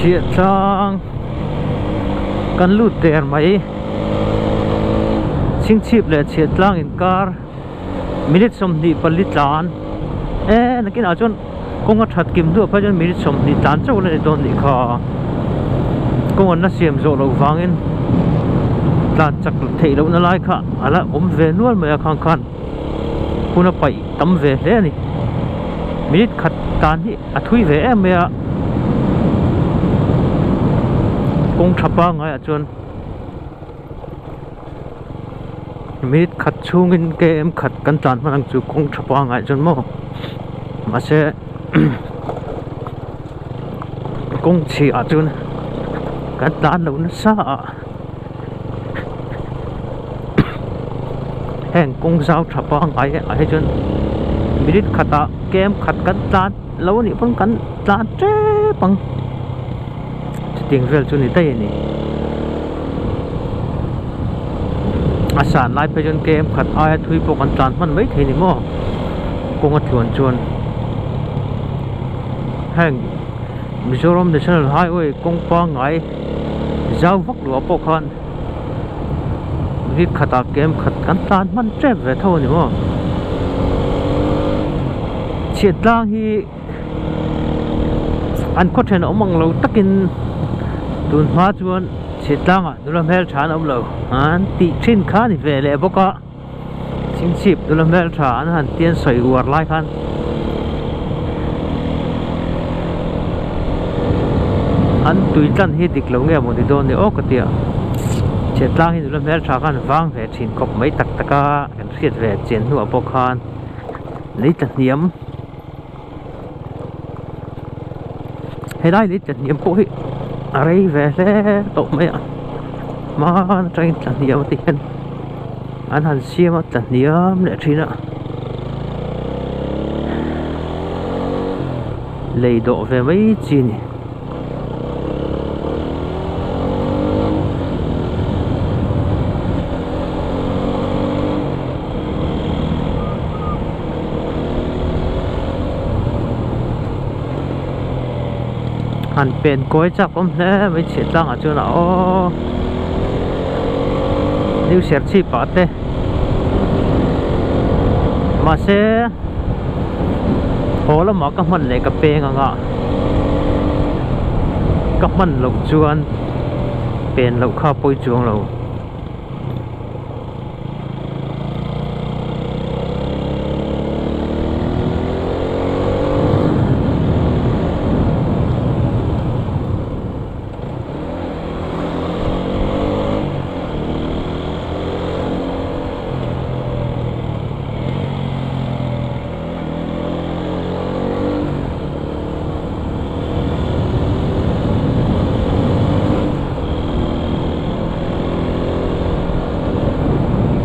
Chhiahtlang kan lut der mai. Chhingchhip leh Chhiahtlang inkar minute 24 tlan e nakinah chuan kawng a that kim duah phei chuan minute 20 tlan chauh la ni dawn nih kha. Kawng an la siam zawh loh vangin tlan chak theih lohna lai kha a la awm ve nual mai a khang khan hun a paih tam ve hle a ni. Minute khat tan hi a thui ve em mai a, kawng tha pangaiah chuan minute khat chhungin km khat kan tlan hman ang chu kawng tha pangaiah chuan maw mahse kawng chhiah chuan kan tlan lo nasa a heng kawng zau tha pangai ah hi chuan minute khatah km khat kan tlan lo a nih pawn kan tlan tep ang chutiang vel chu ni daih a ni a san lai phei chuan km khat aia thui pawh kan tlan hman mai thei a ni maw kawng a tluan chuan heng Mizoram National Highway kawng pangngai zau vak luah pawh khan minute khatah km khat kan tlan hman tep ve tho a ni maw chhiat tlang hi an khaw then awm ang lo takin tun hma chuan chhiat tlangah nula hmeltha an awm lo an tih thin kha a ni ve leh bawk a chhingchhip nula hmeltha an han tian sawi uar lai khan an tui tlan hi dik lo nge maw ni dawn ni aw ka tia chhiat tlang hi nula hmeltha khan vang ve thin khawp mai tak tak a kan hriat ve chian hnuah pawh khan lei tla hniam helai lei tla hniam pawh hi a rei ve hle tawh mai a hman atangin tla hniam te hian an han siam a tla hniam leh thin a lei dawh ve mai chi a ni. Han pen kawi chak awm hle mai chhiat tlangah chuan a aw new serchhip ah te mahse haw lamah ka hman leh ka peng ang a ka hman loh chuan pen loh kha pawi chuang lo.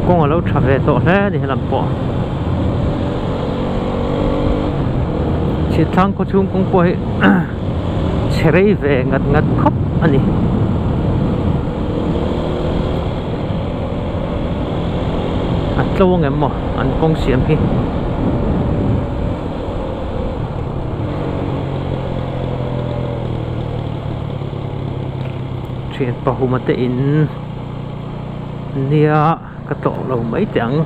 Kawng a lo tha ve tawh hle a ni helam pawh Chhithlang khaw chhung kawng pawh hi chhe rei ve ngat ngat khawp a ni. A tlo ang em maw an kawng siam hi. Thian pahuma te in nia ka tlawh lo mai teh ang.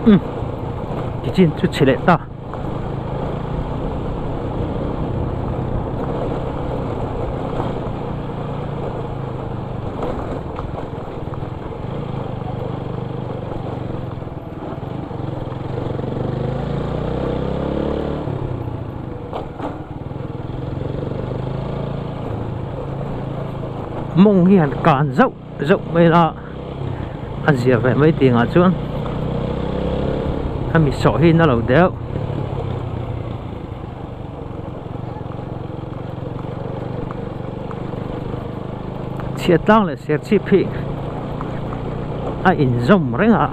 Umm tichin chu chhe leh ta. Mawng hi han kan zauh zauh mai la a zia ve mai tih angah chuan hemi sawh hi na lo deuh. Chhiat tlang leh serchhip hi a inzawm reng a.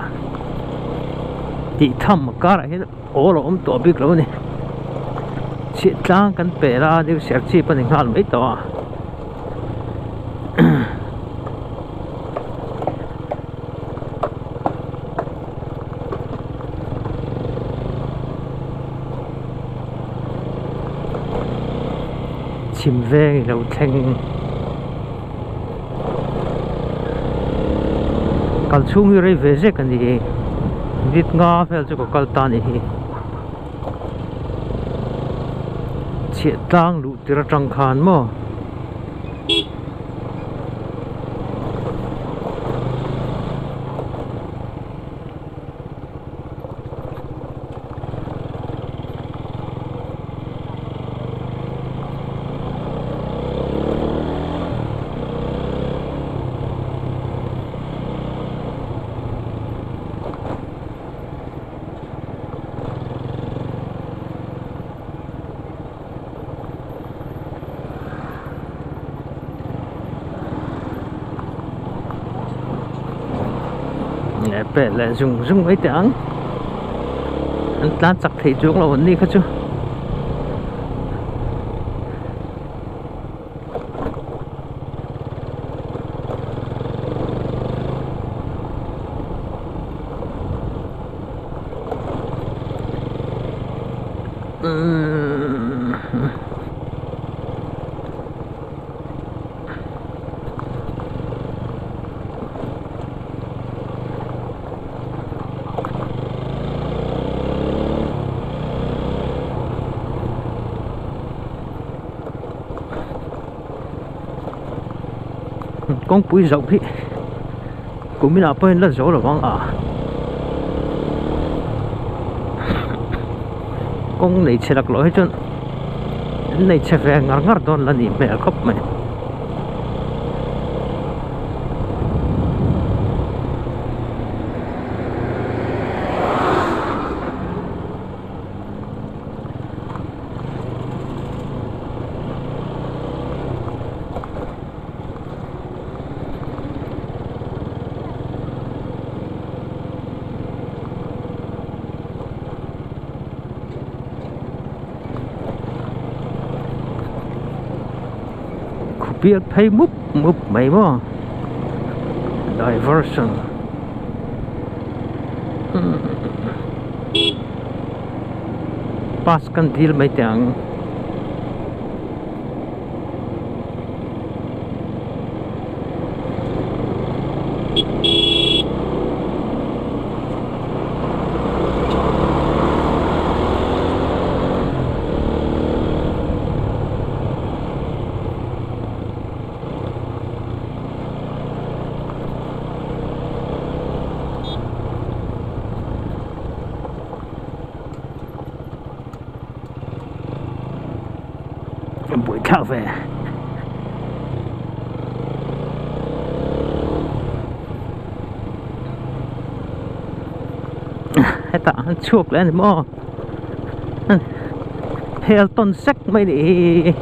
Tih tham a karah hian awl a awm tawh bik lo a ni. Chhiah tlang kan pel a new Serchhip a ni nghal mai tawh a. Chhim veng i lo thleng. Kal chhung hi rei ve zek a ni minute nga vel chu ka kal ta a nih hi chhiah tlang luh tir atang khan maw. Peh leh zung zung mai teh ang an tlan chak theih chuang lo an ni kha chu. Kawngpui zauh hi kuminah pawh hian la zo lo ang a kawng nei chhe laklawh hi chuan an nei chhe ve ngar ngar dawn la nih hmel khawp mai. Khupial phei mup mup mai maw diversion bus kan dil mai teh ang. Buai thlak ve. Hetah an chhuak leh a ni maw hel tawn sek mai ni hi.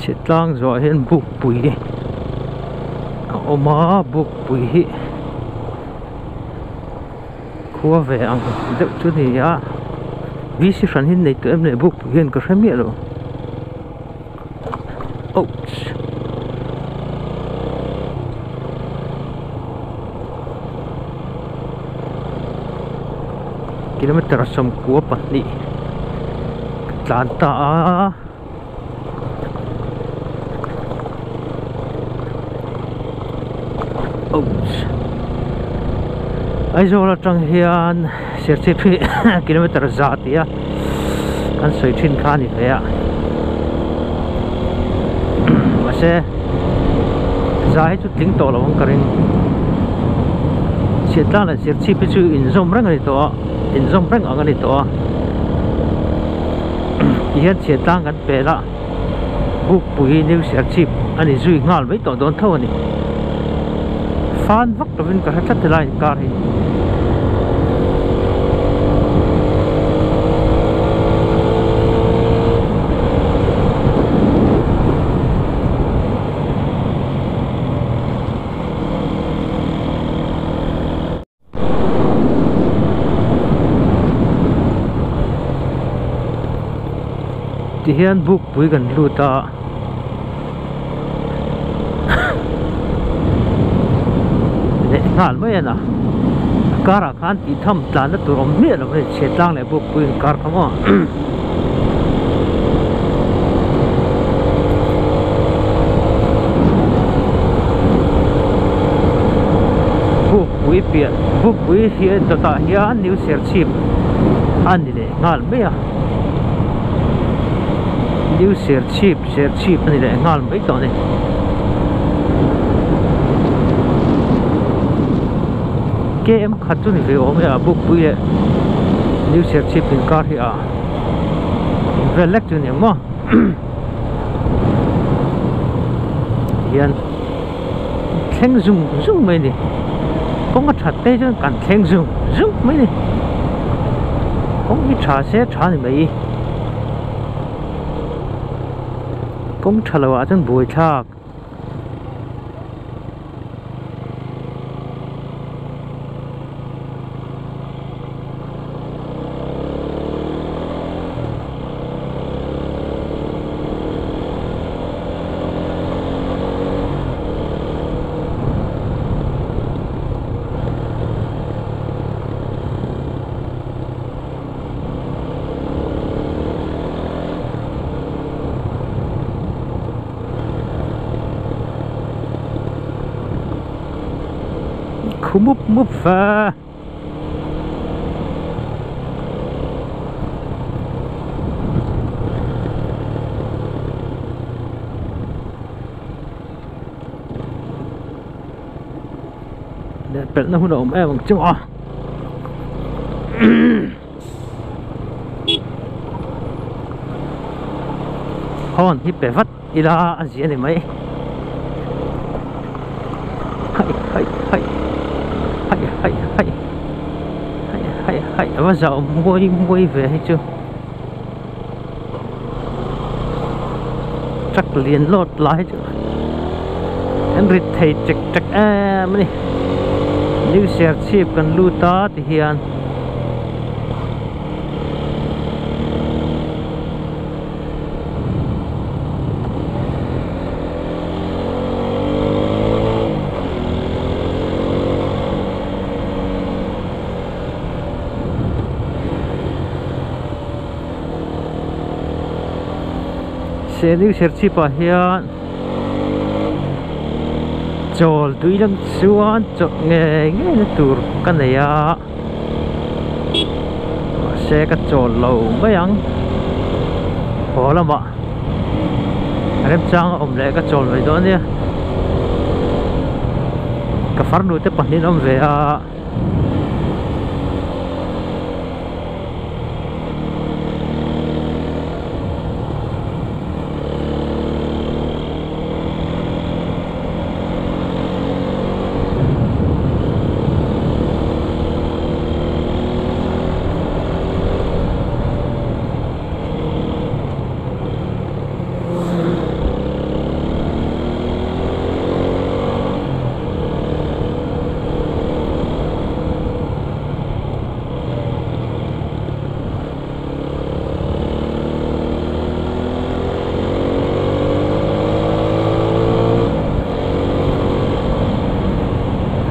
Chhiahtlang zawh ah hian bukpui a awm a bukpui hi khua ve ang deuh chu a ni a V C hran hi nei tawh em le bukpui hian ka hre miah lo ouch. Kilometer 12 ka tlan ta a. Ouch. Aizawl atang hian Serchhip hi kilometer za tih a. Kan sawi thin kha a ni ve a. Mahse za hi chu tling tawh lo ang ka ring. Chhiahtlang leh Serchhip hi chu inzawm reng a ni tawh a, inzawm reng ang a ni tawh a. Tihian chhiahtlang kan pel a, Bukpui New Serchhip a ni zui nghal mai tawh dawn tho a ni. Fan vak lovin ka hre tlat helai inkar hi. Tihian bukpui kan lut a leh nghal mai a na a karah khan tih tham tlanna tur awm miah lo hei chhiatlang leh bukpui inkar kha maw. Bukpui piah Bukpui hi dawtah hian New Serchhip a ni leh nghal mai a New Serchhip Serchhip a ni leh nghal mai tawh a ni. Km khat chu ni ve awm e a Bukpui leh New Serchhip inkar hi a vel lek chu ni ang maw tihian thleng zung zung mai a ni kawng a that te chuan kan thleng zung zung mai a ni kawng hi tha se tha a ni mai kawng tha lo ah chuan buaithlak. Khu mup mup va. Leh pelhna hun a awm em ang chu a. Horn hi pe vat ila a zia ni mai. Hai hai hai hai hai hai hai hai hai a va zau muai muai ve hi chu. Truck lian lawt lai chu an rit thei chek chek em a ni. New Serchhip kan lut a ti hian. Seni Serchhip ah hian chawl tui lam chuan chawlh ngei ngei na tur ka nei a mahse ka chawl lo mai ang haw lamah remchang a awm leh ka chawl mai dawn nia ka farnu te pahnih an awm ve a.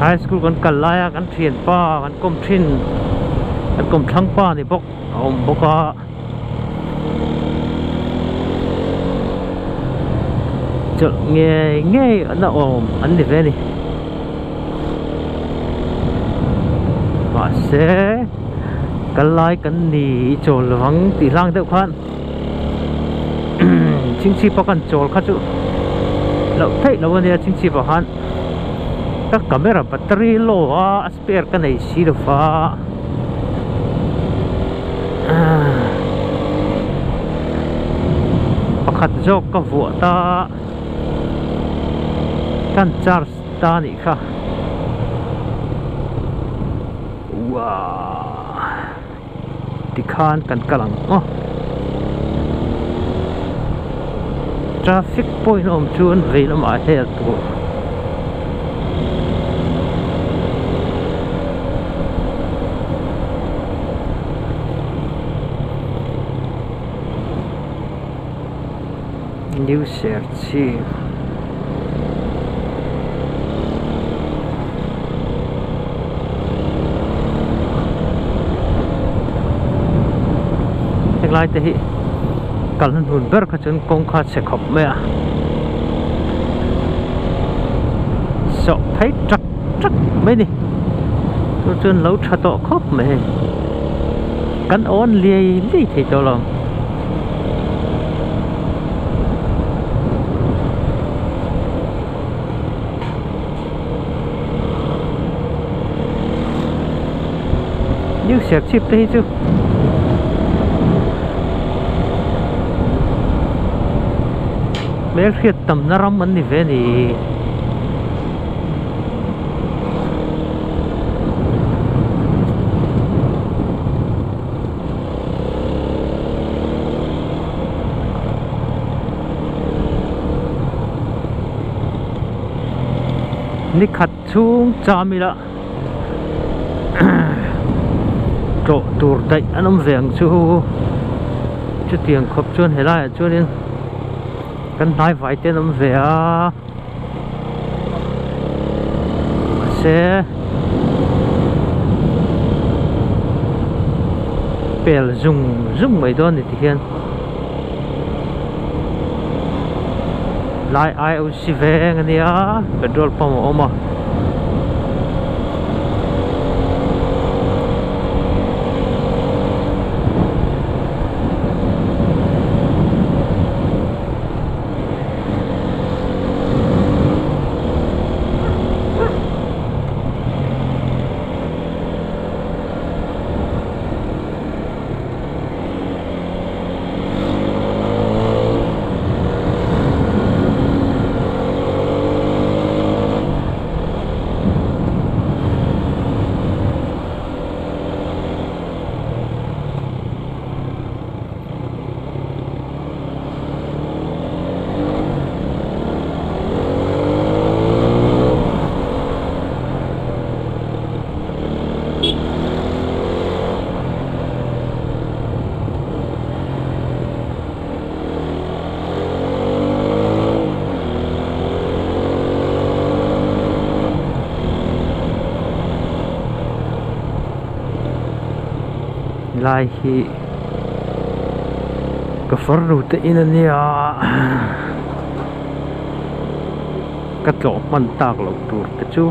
High school kan kal lai a kan thianpa kan kawm thin kan kawm thlang pa ni bawk a awm bawk a. Chawlh ngei ngei an a awm an ni ve a ni mahse. Kal lai kan ni i chawl lovang tih hlang deuh khan chingchip a kan chawl kha chu loh theih loh a nia chingchip ah khan ka camera battery low a a spare ka nei si lo va pakhat zawk ka vuah ta kan charge ta a nih kha. Uaah tikhan kan kal ang aw traffic point a awm chuan vei lamah hel tur new Serchhip. Henglai te hi kalna hnun ber kha chuan kawng kha chhe khawp mai a sawh phei tak tak mai ni chu chuan lo tha tawh khawp mai hei kan awn liai liai thei tawh lo. New Serchhip te hi chu hmelhriat tamna ram an ni ve a ni. Ni khat chhung cham ila tlawh tur daih an awm ve ang chu chutiang khawp chuan helaiah chuanin kan hnai vai te an awm ve a. Mahse pel zung zung mai dawn ni tihian lai I_O_C veng ania petrol pump a awm a. Lai hi ka farnu te in ania ka tlawh hman tak loh tur te chu.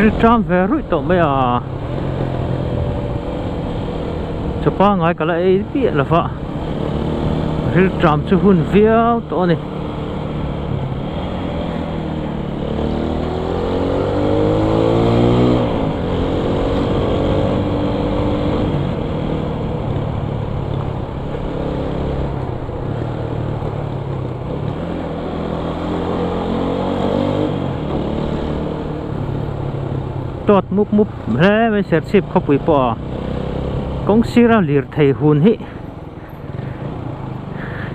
Rilṭam ve ruih tawh mai a, chaw pangngai ka la ei piah lo va, rilṭam chu hun viau tawh a ni. Tawt mup mup hle mai Serchhip khawpui pawh a kawng sira lirthei hun hi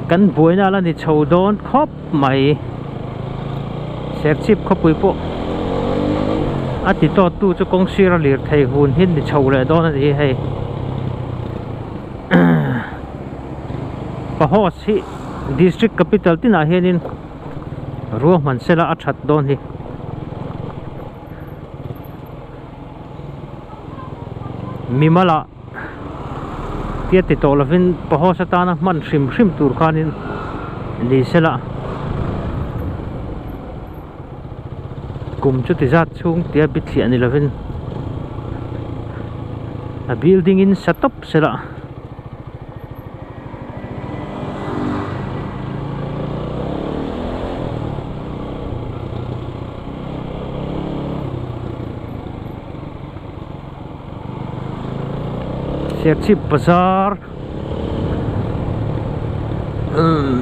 kan buaina la ni chho dawn khawp mai Serchhip khawpui pawh a ti tawt tu chu kawng sira lirthei hun hi ni chho leh dawn a ni hei Pahos hi district capital tinah hianin ruahman sela a that dawn hi. Mimala tia ti tawh lovin pahos atana hman hrim hrim tur khanin ni sela kum chuti zat chhung tia bithliah ni lovin a building in sa tawp sela. Serchhip bazar umm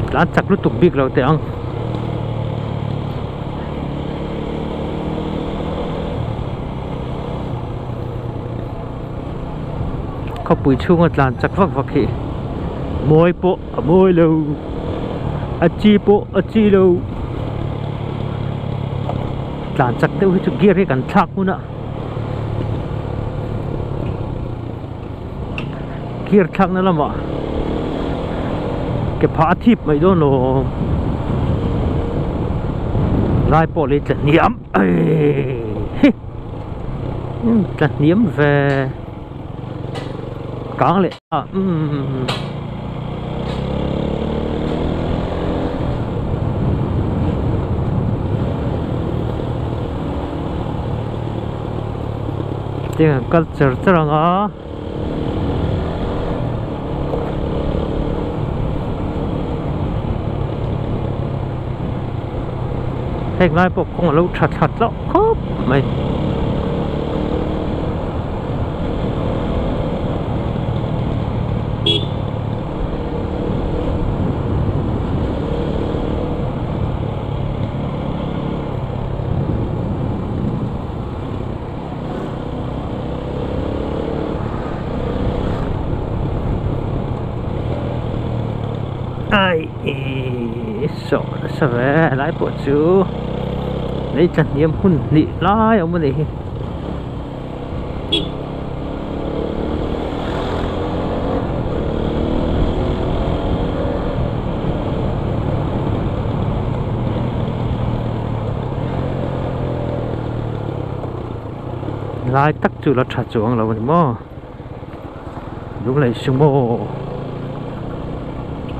tlan chak lutuk bik lo teh ang. Khawpui chhunga tlan chak vak vak hi mawi pawh a mawi lo a chi pawh a chi lo tlan chak deuh hi chu gear hi kan thlak hun a gear thlak na lamah ke phah a thip mai dawn lo lai pawh lei tla hniam hi tla hniam ve kang leh a umm. Tiang an kal char char ang a. Heng lai pawh kawng a lo tha thla tlauh khawp mai. Ai sawh nasa ve helai pawh chu lei tla hniam hun hnih lai a awm a nih hi. Lai tak chu la tha chuang lo a ni maw Lunglei sumo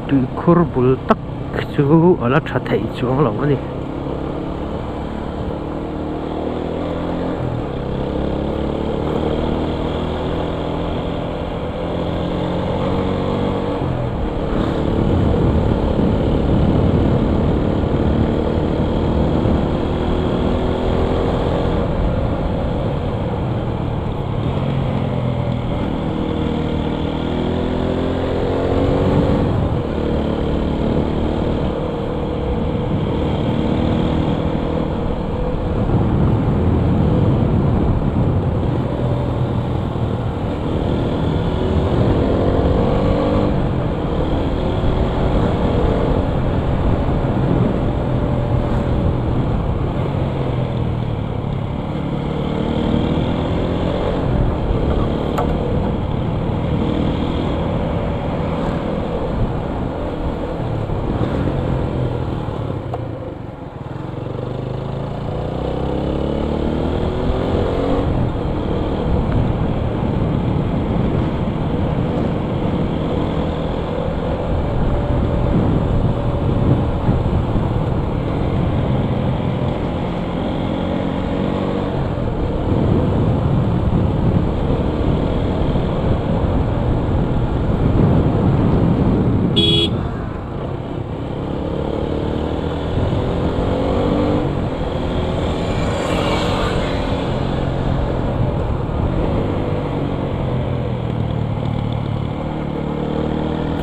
tuikhur bul tak chu a la tha theih chuang lo a ni.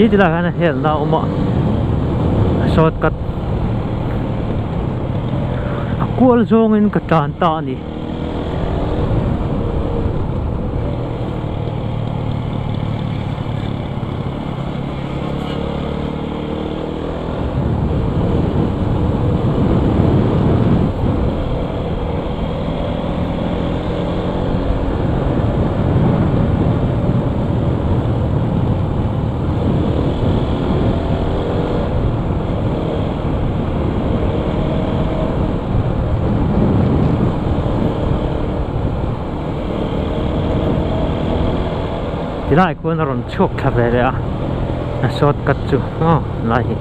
Khi ti lai ah hian a helna a awm a shortcut a kual zawngin ka tan ta a ni. Tilai khuan a rawn chhuak thla ve leh a a shortcut chu aw lai hi.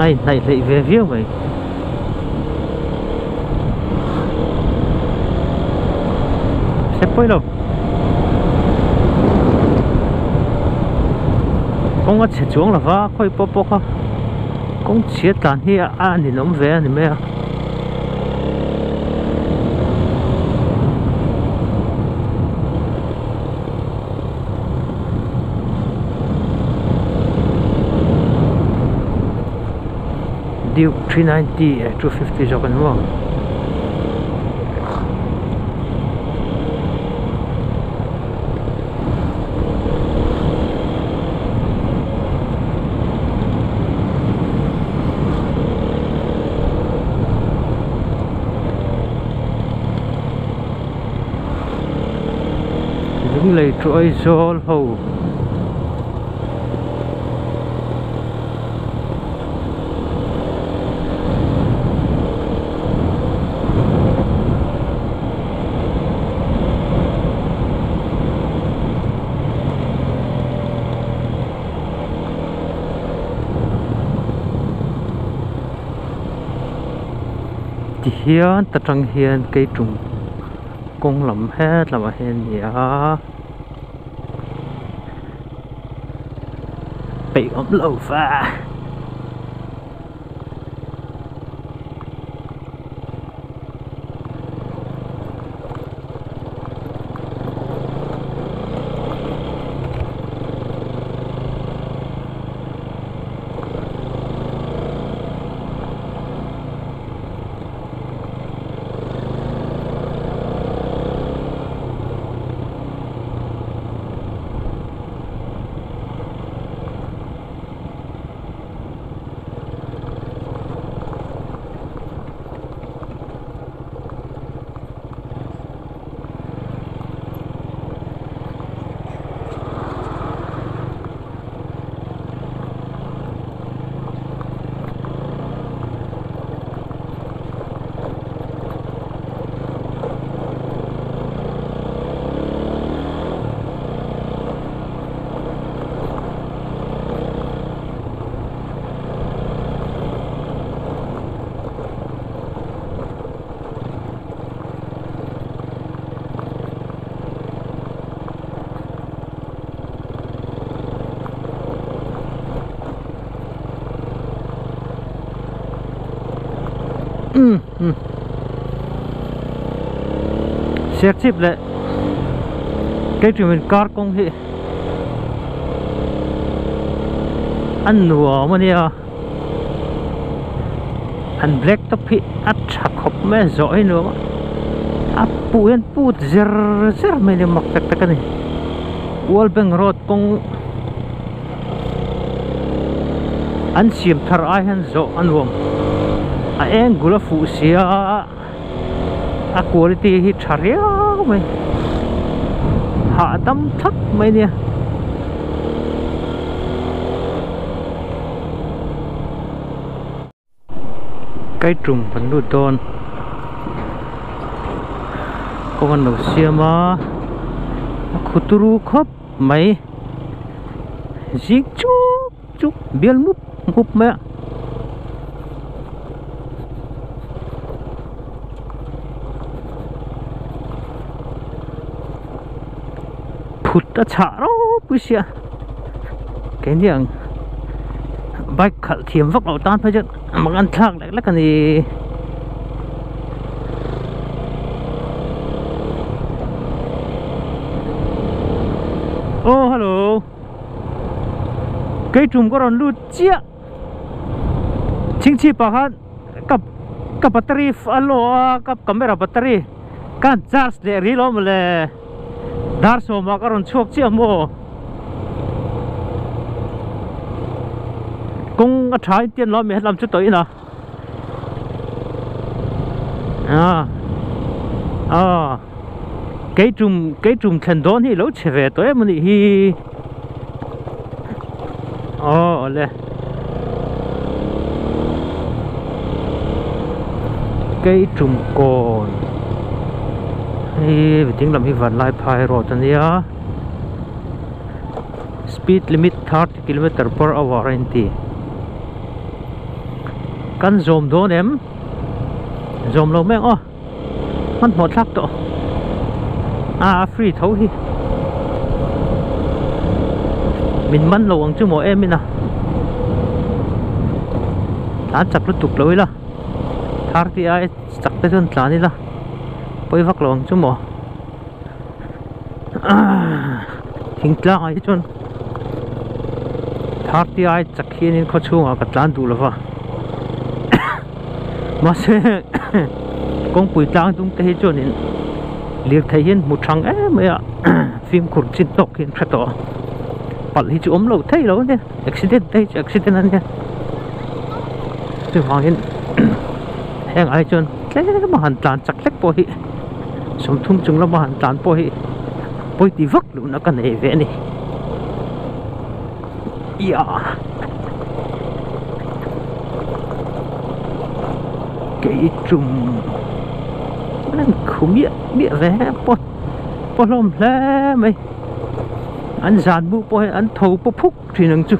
A inhnaih hleih ve viau mai. Hre pawi lo. Kawng a chhe chuang lova khawi pawh pawh kha kawng chhia tlan hi a ninawm ve a ni mai a. Duke 390 eh 250 zawk a ni maw. Lunglei chu Aizawl ho Tihian ta tang hian keitum kawng lam het lamah hian a ni a peih awm lo va. Serchhip leh Keitumin kar kawng hi a nuam a nia an black top hi a tha khawp mai a zawh hi nuam a a puh hian put zer zer mai a ni mak tak tak a ni World Bank road kawng an siam thar ai hian zawh a nuam a eng gul a fuh sia a quality hi tha riau mai hahdam thlap mai nia. Kaitum kan lut dawn kawng an lo siam a a khu turu khawp mai zing chuk chuk bial mup mup mai a. Phut a chhah ropui sia keini ang bike khalh thiam vak loh tan phei chuan mak an thlak lek lek a ni. Aw hello kei tum ka rawn lut chiah chhingchhip ah khan ka ka battery a low a ka camera battery ka han charge leh rih lo mawle dar sawmah ka rawn chhuak chiah maw kawng a tha in tian lo a mi helam chu tawih in a. A a kei tum kei tum thlen dawn hi ilo chhe ve tawh em anih hi aw awle kei tum kawn hei ding lam hi vanlai phai road ania speed limit 30 kilometer per hour a inti. Kan zawm dawn em? Zawm lo mek aw. Hmanhmawh thlak tawh. A a free tho hi. Min man lo ang chu maw em in a. Tlan chak lutuk lo ila. 30 ai chak te chuan tlan ila. Pawi vak lo ang chu maw. Thingtlang ah hi chuan 30 ai chak hianin khaw chhungah ka tlan duh lova mahse kawngpui tlang dung te hi chuanin lirthei hian hmu thang em mai a fimkhur chin tawk hi an hre tawh a palh hi chu awm lo thei lo ania accident te hi chu accident ania chuvangin heng ah hi chuan tlem a han tlan chak hlek pawh hi. Sawmthum chung lama han tlan pawh hi pawi ti vak lohna ka nei ve a ni. Ia Kei tum an khu miah miah ve pawh pawh hlawm hle mai. An zan mu pawh hi an tho paw phuk thin ang chu.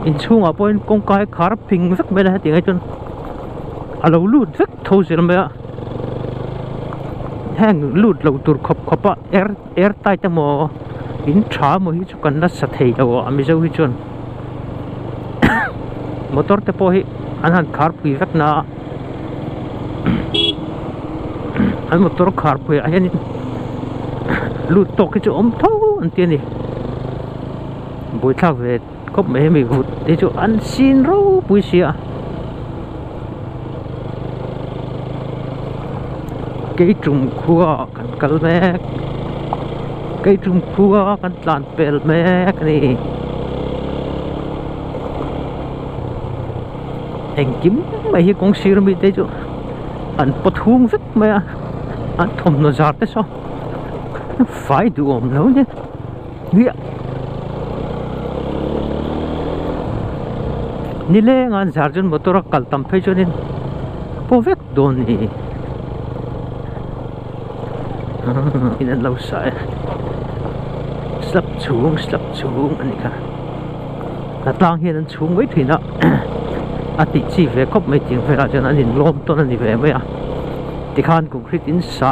Inchhungah pawhin kawngka hi khar phing vek mai la hetiang hi chuan a lo lut vek tho zel mai a. Heng lut lo tur khawp khawp a air air tight emaw in tha emaw hi chu kan la sa thei lo a mizo hi chuan motor te pawh hi an han khar phui vek na a an motor khar phui ah hianin lut tawk hi chu a awm tho an ti a ni buaithlak ve khawp mai hemi vut te chu an sin ropui si a keitum khua kan kal mek keitum khua kan tlan pel mek a ni engkim mai hi kawng sir ami te chu an pawt hung vek mai a an thawmhnaw zar te saw fai duhawm lo nia. Nileng an zar chuan motor a kal tam phei chuanin paw vek dawn ni in an lo sa e slab chhung slab chhung a nih kha a tlang hian an chhung mai thin a a tih chi ve khawp mai tiang velah chuan an inlawm tawn a ni ve mai a tikhan concrete in sa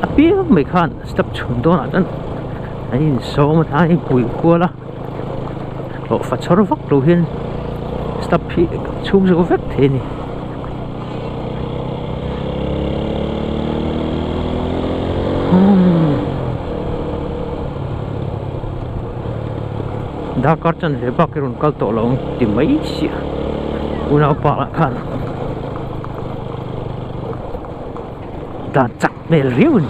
apiang mai khan. Step chhun dawnah chuan an insawm a tlai in pui kual a hlawhfa chhawr vak lo hian step hi chhung zo vek thei a ni. Darkar chanve bak hi rawn kal tawh lo ang ti mai sia unaupa lah khan dan chak. Hmel riau a ni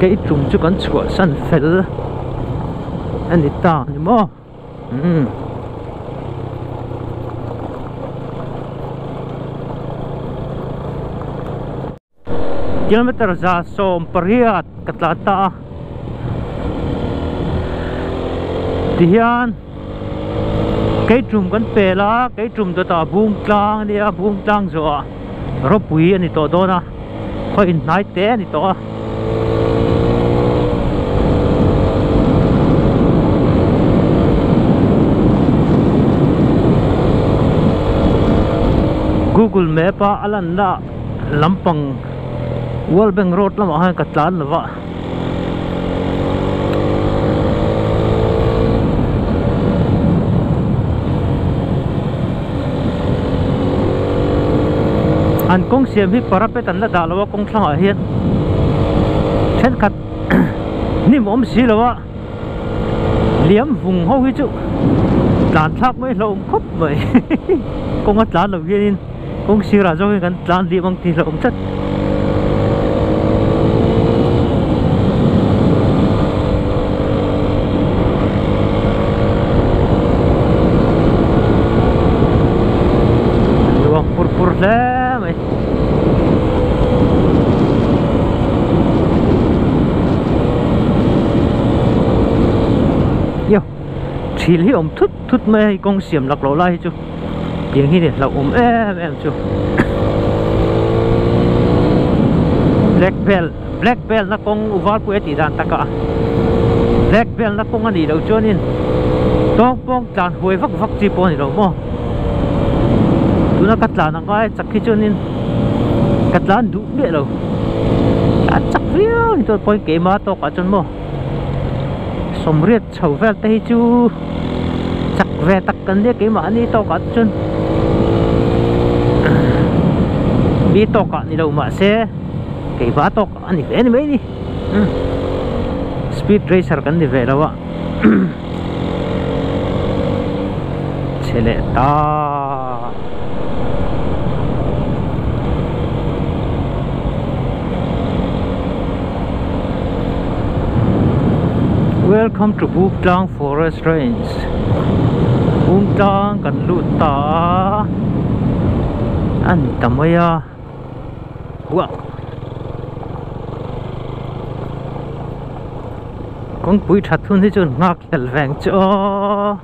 Kei tum chu kan chhuahsan fel a ni ta ni maw umm Kilometer 180 ka tlan ta a tihian keitum kan pel a keitum dawtah bung tlang a nia bung tlang zawhah rawpui a ni tawh dawn a khaw inhnai te a ni tawh a. Google map a a lanna lampang World Bank road lamah khan ka tlan lo va An kawng siam hi parapet an la dah lo a kawng thlangah hian thenkhat hnim awm si lo a liam vung ho hi chu tlan thlak mai hlauhawm khawp mai kawng a tlan loh hianin kawng sirah zawk hian kan tlan lim ang tih hlauhawm tlat. Luang pur pur hle mai. Yo thil hi awm thut thut mai a hei kawng siam lak loh lai hi chu tiang hi ni hlauh awm em em chu black belt black belt na kawng uvalpui a tih dan takah black belt na kawng a nih loh chuanin tawng pawng tlan huai vak vak chi pawh a ni lo maw tuna ka tlan ang ai chak hi chuanin ka tlan duh miah lo tlan chak viau ni chuan pawhin keimah tawkah chuan maw sawmriat chho vel te hi chu chak ve tak kan nia keimahni tawkah te chuan mi tawkah ni lo mahse keimah tawkah a ni ve ni mai ni speed racer kan ni ve lo a. Chhe leh ta. Welcome to Buklang Forest Range. Buklang kan lut ta a. A ni ta mai a. Wow. Kawngpui that hun hi chuan nghak hlel veng chu aw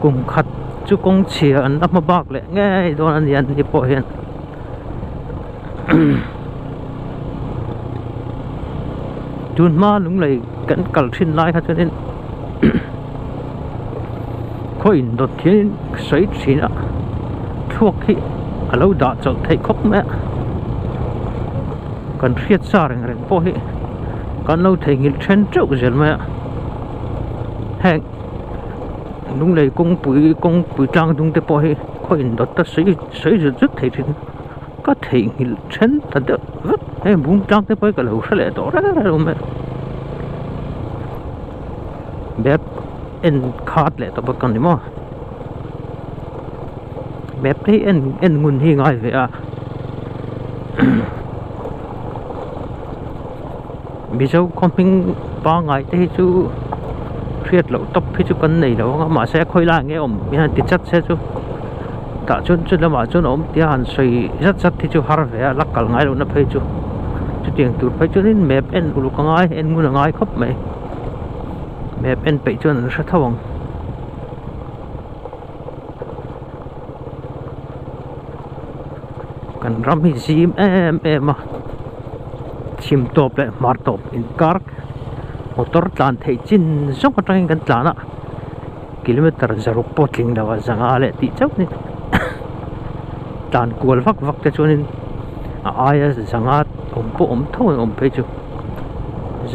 kum khat chu kawng chhia an la hma bak leh ngei dawn a ni an ni pawh hian tun hma lunglei kan kal thin lai kha chuanin khaw indawt hian sawi thin a thluak hi a lo dah chawlh theih khawp mai a. Kan hriat sa reng reng pawh hi kan lo theihnghilh then teuh zel mai a heng lunglei kawngpui kawngpui tlang dung te pawh hi khaw indawt ta sawi sawi zut zut thei thin ka theihnghilh then ta deuh vek heng bung tlang te pawh hi ka lo hre leh tawh reng reng mai map en khat leh tawh bawk a ni maw map te hi en en ngun hi ngai ve a. Mizo khaw hming pangngai te hi chu hriat loh tawp hi chu kan nei lo ang a mahse khawi lai nge awm hian ti chat se chu tah chuan chu lamah chuan a awm tia han sawi zat zat hi chu har ve a la kal ngai lohna phei chu chutiang tur phei chuanin map en uluk a ngai en ngun a ngai khawp mai map en peih chuan an hre tho ang. Kan ram hi zim em em a chhim tawp leh hmar tawp inkar motor tlan theih chin zawng atangin kan tlan a kilometer zaruk pawh tling lo a zanga leh tih chauh ni tlan kual vak vak te chuanin a aia zanga awm pawh awm tho ang awm phei chu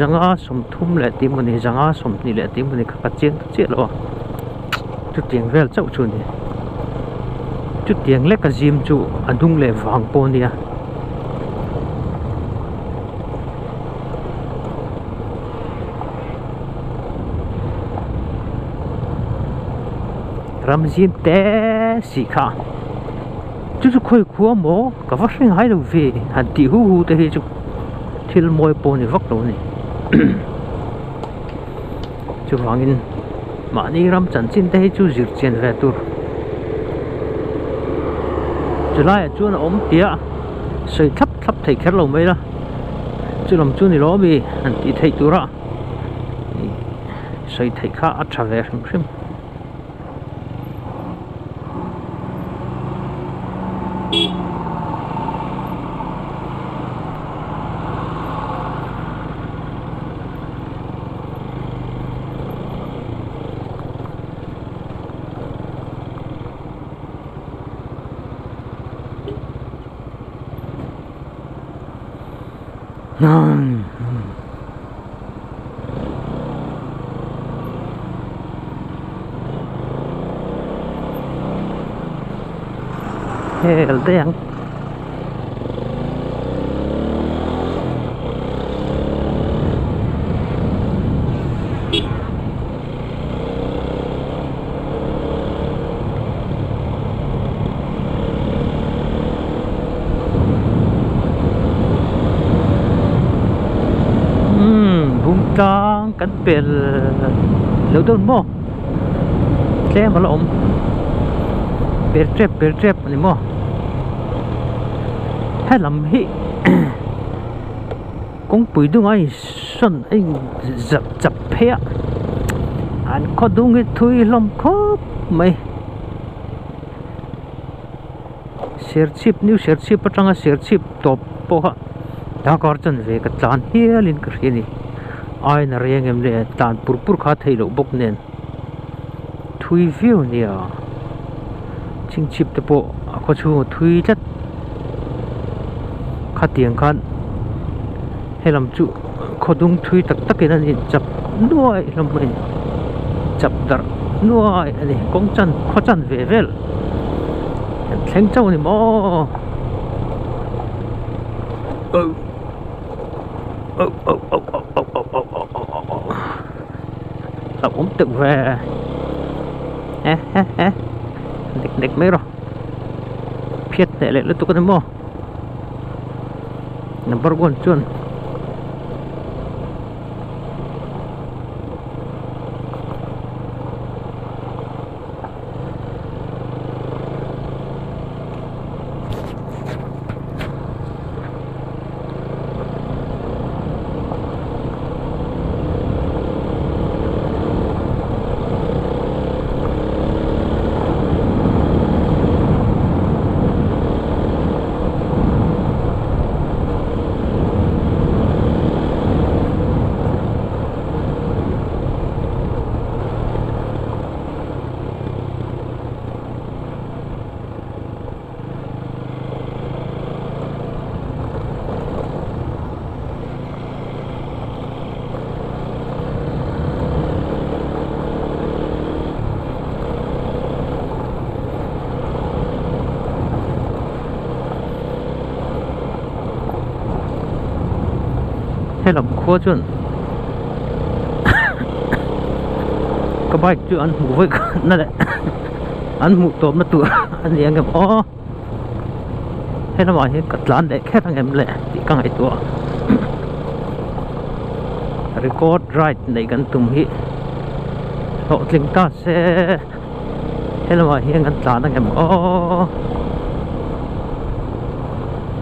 zanga sawmthum leh tih mawni zanga sawmhnih leh tih mawni kha ka chiang ta chiah lo a. Chutiang vel chauh chu a ni. Chutiang leka zim chu a hnung leh vang pawh a nia. Ram zim te si kha chu chu khawi khua maw ka va hre ngai lo ve han tih hu hu te hi chu thil mawi pawh a ni vak lo a ni. Chuvangin mahni ram chanchin te hi chu zir chian ve tur chulaiah chuan a awm tia sawi thlap thlap thei kher lo mai la chu lam chu ni lo ami han tih theih tura sawi theih kha a tha ve hrim hrim. Hel daih ang. Umm bungtlang kan pel lo dawn maw tlem a la awm pel tep pel tep a ni maw helam hi kawngpui dungah a insawn a in zap chap phei a an khaw dung hi thui hlawm khawp mai. Serchhip new Serchhip atanga Serchhip tawp pawh kha darkar chanve ka tlan hialin ka hria a ni aina rei ang em le tlan pur pur kha theih loh bawk nen thui viau a nia chhingchhip te pawh a khaw chhung a thui tlat khatiang khan helam chu khaw dung thui tak tak in an inchap nuai hlawm mai a ni chap darh nuai a ni kawng chan khaw chan ve vel an thleng chauh a ni maw oh oh oh oh oh oh oh oh oh oh oh oh hlauhawm deuh ve eh eh eh nek nek mai rawh phiat hneh leh lutuk a ni maw. Number one chuan Helam khua chuan ka bike chu an hmuh vawi khat na leh an hmuh tawp na tur a ni ang em aw helamah hian ka tlan leh kher ang em le tih ka ngaihtuah record ride neih kan tum hi hlawhtling ta se helamah hian kan tlan ang em aw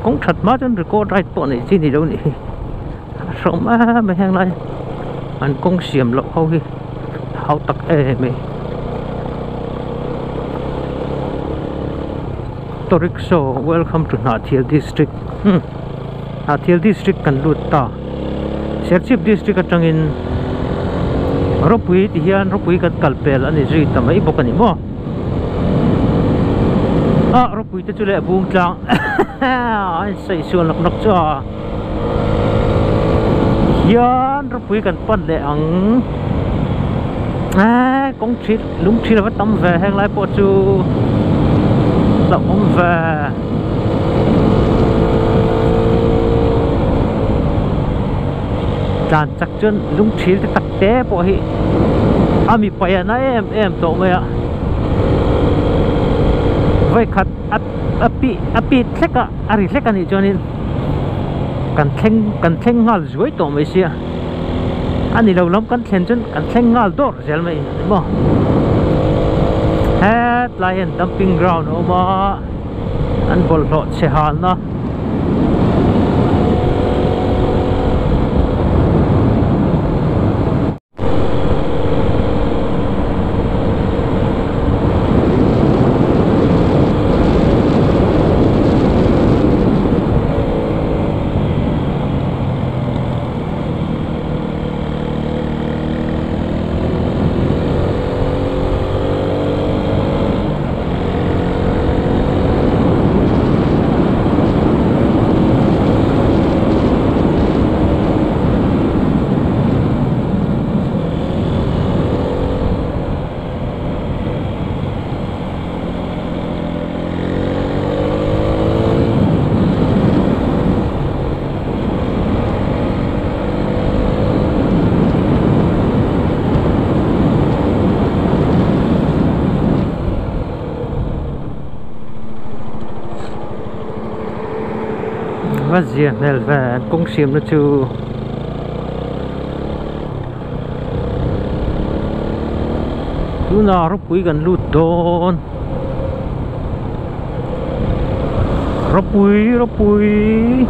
kawng that hma chuan record ride pawh neih chi ni lo nih hi a hrawm em a heng lai an kawng siam loh ho hi hau tak em mai. Auto rickshaw welcome to Hnahthial district hmm Hnahthial district kan lut ta Serchhip district atangin ropui ti hian ropui kan kal pel a ni zui ta mai bawk a ni maw ah ropui te chu leh bung tlang a insawi sual nawk nawk chu a hian ropui kan pan leh ang eee kawng thil lung thil a va tam ve heng lai pawh chu hlauhawm ve. Tlan chak chuan lung thil te tak te pawh hi a mi paih a na em em tawh mai a vawikhat a pih a pit hlek a a ri hlek a nih chuanin kan thleng kan thleng nghal zuai tawh mai sia a ni lo lam kan thlen chuan kan thleng nghal dawr zel mai a ni maw hetlai hian dumping ground a awm a an bawlhhlawh chhe halna. Va zia hmel ve an kawng siamna chu. Tunah rawpui kan lut dawn. Rawpui rawpui.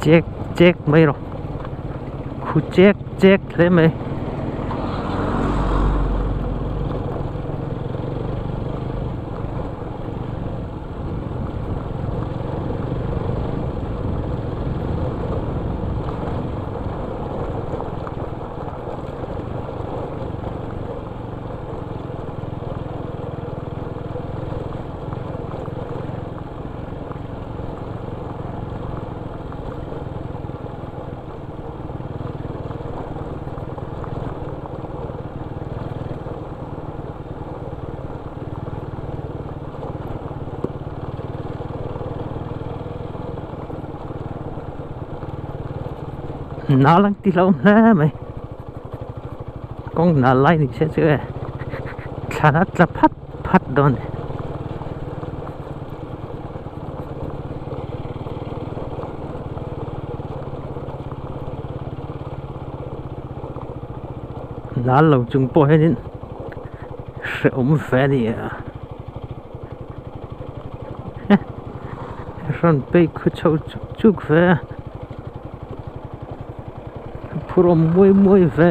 Chek chek mai rawh khu chek chek hle mai. Nal ang ti hlauh hle mai kawng nal lai ni se chu e thlan a tla phat phat dawn a ni. Nal lo chung pawh hianin hrehawm ve a ni a rawn phei khu chho chuk chuk ve a. Phur awm muai muai ve.